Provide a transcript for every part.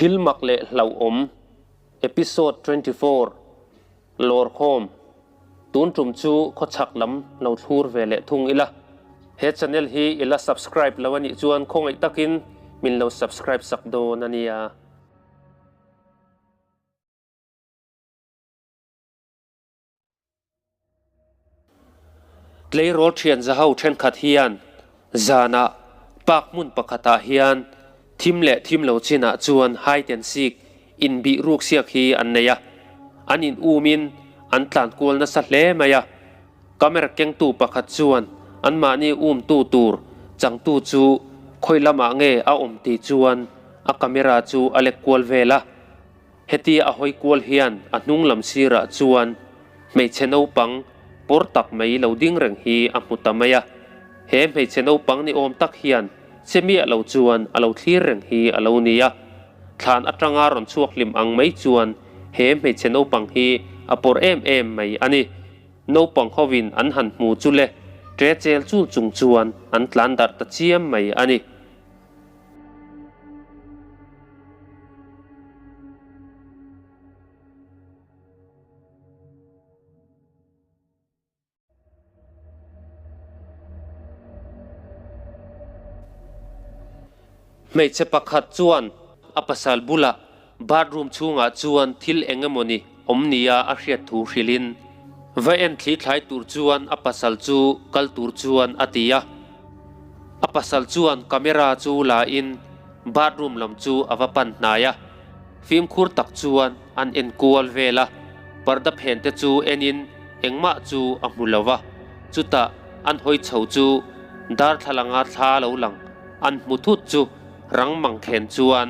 Thil mak leh hlauhawm Episode 24 Lawrkhawm Tun tum chu khawchhak lam lo thlur ve leh thung ila. He channel hi i la subscribe lo a nih chuan khawngaih takin min lo subscribe sak dawn a nia. Tleirawl thian zaho thenkhat hian zanah park hmun pakhatah hian thim leh thim lo chinah chuan hide and seek inbih ruk siak hi an nei a, an in umin an tlan kual nasa hle mai a. Camera kengtu pakhat chuan anmahni umtu tur changtu chu khawi lamah nge a awm tih chuan a camera chu a lek kual vel a. Hetia a hawi kual hian a hnung lam sirah chuan hmeichhe naupang pawr tak mai lo ding reng hi a hmu ta mai a. He hmeichhe naupang ni awm tak hian che miah lo chuan a lo thlir reng hi a lo ni a. Thlan atanga rawn chhuak hlim ang mai chuan he hmeichhe naupang hi a pawr em em mai a ni. Naupang hovin an han hmu chu le, ṭe chel chul chung chuan an tlan darh ta chiam mai a ni. Hmeichhe pakhat chuan a pasal bulah bathroom chhungah chuan thil eng emawni awm nia a hriat thu hrilhin va en thli thlai tur chuan a pasal chu kal tur chuan a ti a. A pasal chuan camera chu la in bathroom lam chu a va pan hnai a, fimkhur tak chuan an en kual vel a, parda phen te chu en in engmah chu a hmu lo va, chutah an hawi chho chu darthlalanga thla lo lang an hmu thut chu rang mang khen chuan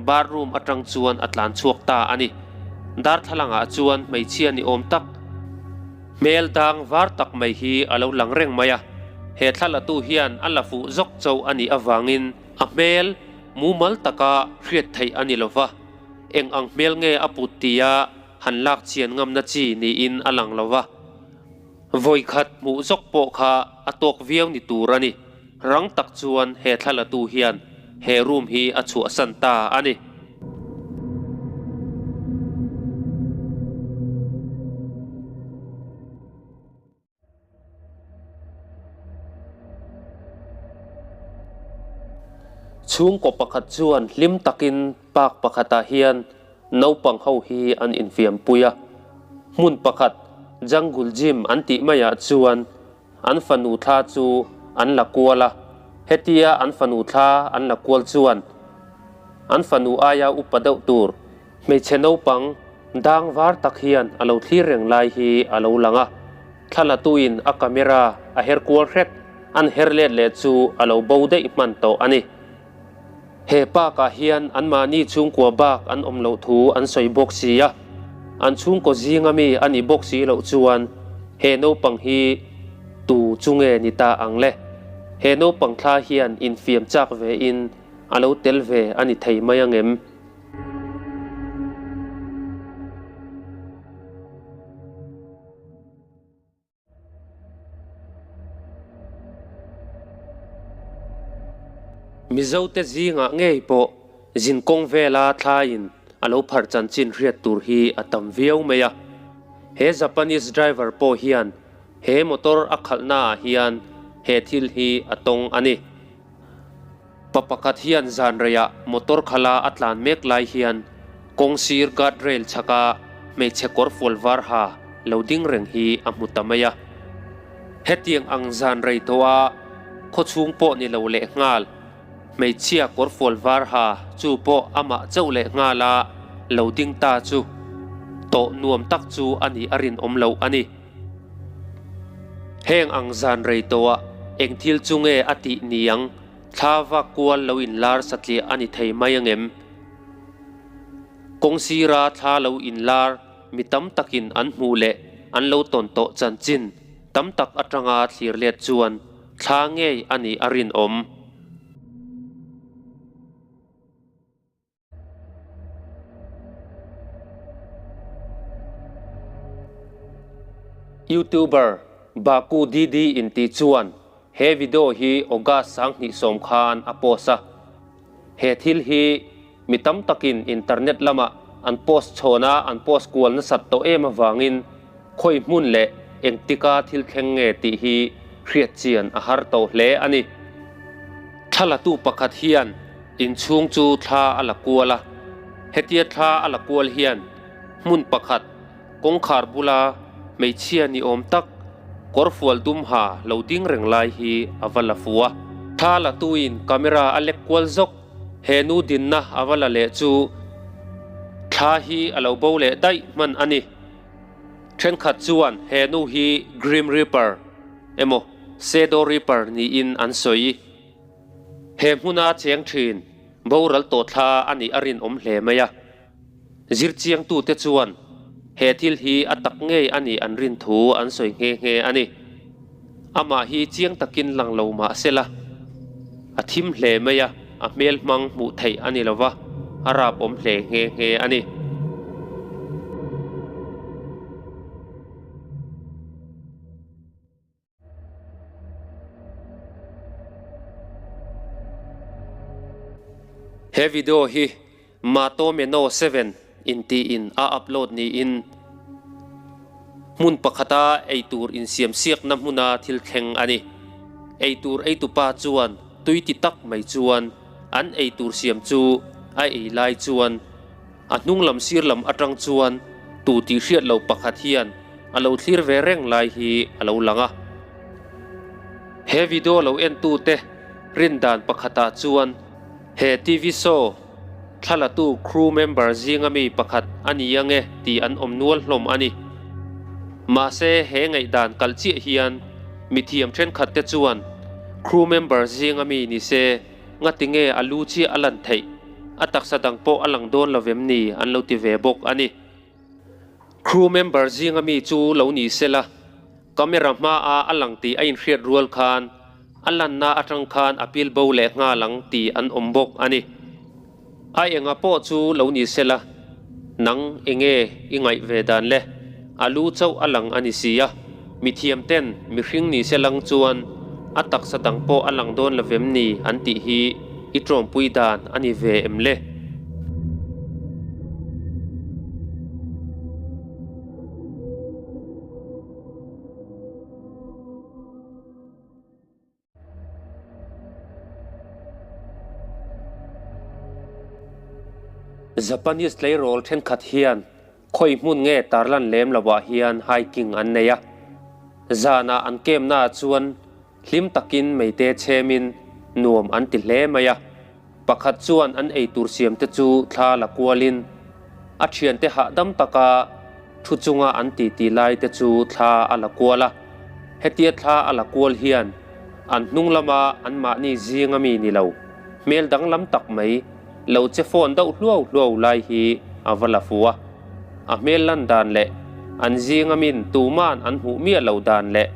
bathroom atang chuan a tlan chhuak ta a ni. Darthlalangah chuan hmeichhia ni awm tak, hmel dang var tak mai hi a lo lang reng mai a. He thlalatu hian a la fuh zawk chauh a nih avangin a hmel mumal taka hriat theih a ni lo va, eng ang hmel nge a put tia han lak chian ngamna chi niin a lang lo va. Vawikhat hmuh zawk pawh kha a tawk viau ni tur a ni. Rang tak chuan he thlalatu hian he room hi a chhuahsan ta a ni. Chhungkaw pakhat chuan hlim takin park pakhatah hian naupang ho hi an infiampui a. Hmun pakhat Jungle Gym an tih maiah chuan an fanu thla chu an la kual a. Hetia an fanu thla an la kual chuan an fanu aia upa deuh tur Hmeichhe naupang dang var tak hian a lo thlir reng lai hi a lo lang a, thlalatuin a camera a her kual hret an her let leh chu a lo bo daih hman tawh a ni. He park ah hian anmahni chhungkua bak an awm loh thu an sawi bawk si a, an chhungkaw zinga mi a nih bawk si loh chuan he naupang hi tu chu nge ni ta ang le? He naupang thla hian infiam chak ve in a lo tel ve a ni thei mai angem? Mizote zingah ngei pawh zinkawng vela thlaiin a lo pharh chanchin hriat tur hi a tam viau mai a. He Japanese driver pawh hian he motor a khalhnaah hian he thil hi a tawng a ni. Pa pakhat hian zan reiah motor khala a tlan mek lai hian kawng sir guard rail chhaka hmeichhe kawr fual var ha lo ding reng hi a hmu ta mai a. Hetiang ang zan rei tawha khawchhung pawh ni lo leh nghal hmeichhia kawr fual var ha chu pawh amah chauh leh nghala lo ding ta chu tawh nuam tak chu a nih a rinawm loh a ni. Heng ang zan rei tawhah eng thil chu nge a tih niang thla vak kual lo inlar satliah a ni thei mai angem? Kawng sira thla lo inlar mi tam takin an hmuh leh an lo tawn tawh chanchin tam tak atanga thlir let chuan thla ngei a nih a rinawm. Youtuber Baku Didi inti chuan he video hi August 20 khan a post a. He thil hi mi tam takin internet lama an post chhawn a, an post kual nasat tawh em avangin khawi hmun leh engtika thil thleng nge tih hi hriat chian a har tawh hle a ni. Thlalatu pakhat hian inchhung chu thla a la kual a, hetia thla a la kual hian hmun pakhat kawngkhar bula hmeichhia ni awm tak kawrfual dum ha lo ding reng lai hi a va la fu a. Thla latuin camera a lek kual zawk, he nu dinna a va la leh chu thla hi a lo bo leh daih hman a ni. Thenkhat chuan he nu hi Grim Reaper emaw Shadow Reaper niin an sawi. He hmuna cheng thin boral tawh thla a nih a rinawm hle mai a. Zirchiangtute chuan he thil hi a tak ngei a nih an rin thu an sawi nghe nghe a ni. Amah hi chiang takin lang lo mah se la, a thim hle mai a, a hmel hmang hmuh theih a ni lo va, a rap awm hle nghe nghe a ni. He video hi Mato Meno 7 intiin a upload niin hmun pakhata eitur insiamsiakna hmuna thil thleng a ni. Eitur eitupa chuan tui ti tak mai chuan an eitur siam chu a ei lai chuan A hnung lam sir lam atang chuan tu tih hriat loh pakhat hian a lo thlir ve reng lai hi a lo lang a. He video lo entute rin dan pakhatah chuan he TV show thlalatu crew member zinga mi pakhat a ni ange tih an awm nual hlawm a ni. Mahse he ngaihdan kalh chiah hian mithiam thenkhatte chuan crew member zinga mi ni se, Ngati nge a lu chiah a lan theih? A taksa dang pawh a lang dawn lo vem ni? An lo ti ve bawk a ni. Crew member zinga mi chu lo ni se la, camera hmaa a lang tih a inhriat rual khan a lanna atang khan a pil bo leh nghal ang tih an awm bawk a ni. A enga pawh chu lo ni se la, nang enge i ngaih ve dan le? A lu chauh a lang a ni si a, mithiam ten mihring ni se lang chuan a taksa dang pawh a lang dawn lo vem ni an tih hi i tawmpui dan a ni ve em le? Japanese tleirawl thenkhat hian khawi hmun nge tarlan lem lovah hian hiking an nei a. Zanah an kemnaah chuan hlim takin meite chhemin nuam an ti hle mai a. Pakhat chuan an eitur siamte chu thla la kualin a thiante hahdam taka thu chunga an titi lai te chu thla a la kual a. Hetia thla a la kual hian an hnung lama anmahni zinga mi ni lo, hmel danglam tak mai lo che phone deuh hluau hluau lai hi a va la fu a. A hmel lan dan leh an zinga min tuman an hmuh miah lo dan leh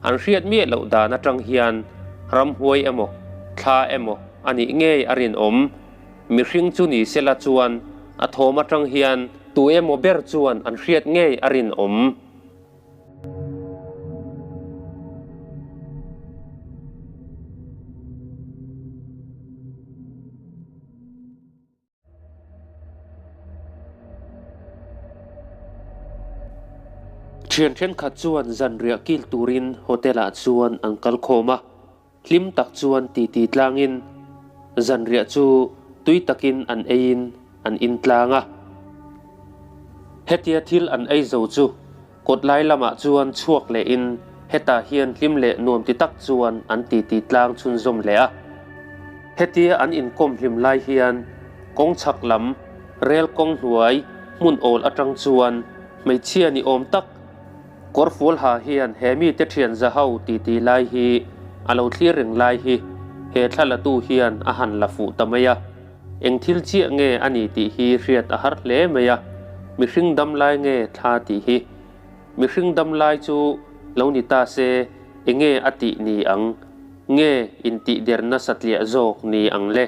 An hriat miah loh dan atang hian ramhuai emaw, thla emaw a nih ngei a rinawm. Mihring chu ni sela chuan a thawm atang hian tu emaw ber chuan an hriat ngei a rinawm. Thian thenkhat chuan zanriah kil turin hotel-ah chuan an kal khawm a, hlim tak chuan titi tlangin zanriah chu tui takin an eiin an in tlang a. Hetia thil an ei zo chu Kawt lai lamah chuan chhuak lehin hetah hian hlim leh nuam ti tak chuan an titi tlang chhunzawm leh a. Hetia an inkawm hlim lai hian kawng chhak lam rel kawng hnuai hmun awl atang chuan hmeichhia ni awm tak kawrfual ha hian he mite thian za ho titi lai hi a lo thlir reng lai hi he thlalatu hian a han la fuh ta mai a. Eng thil chiah nge a ni tih hi hriat a har hle mai a, mihring dam lai nge thla tih hi. Mihring dam lai chu lo ni ta se enge a tih ni ang? Nge intihderna satliah zawk ni ang le?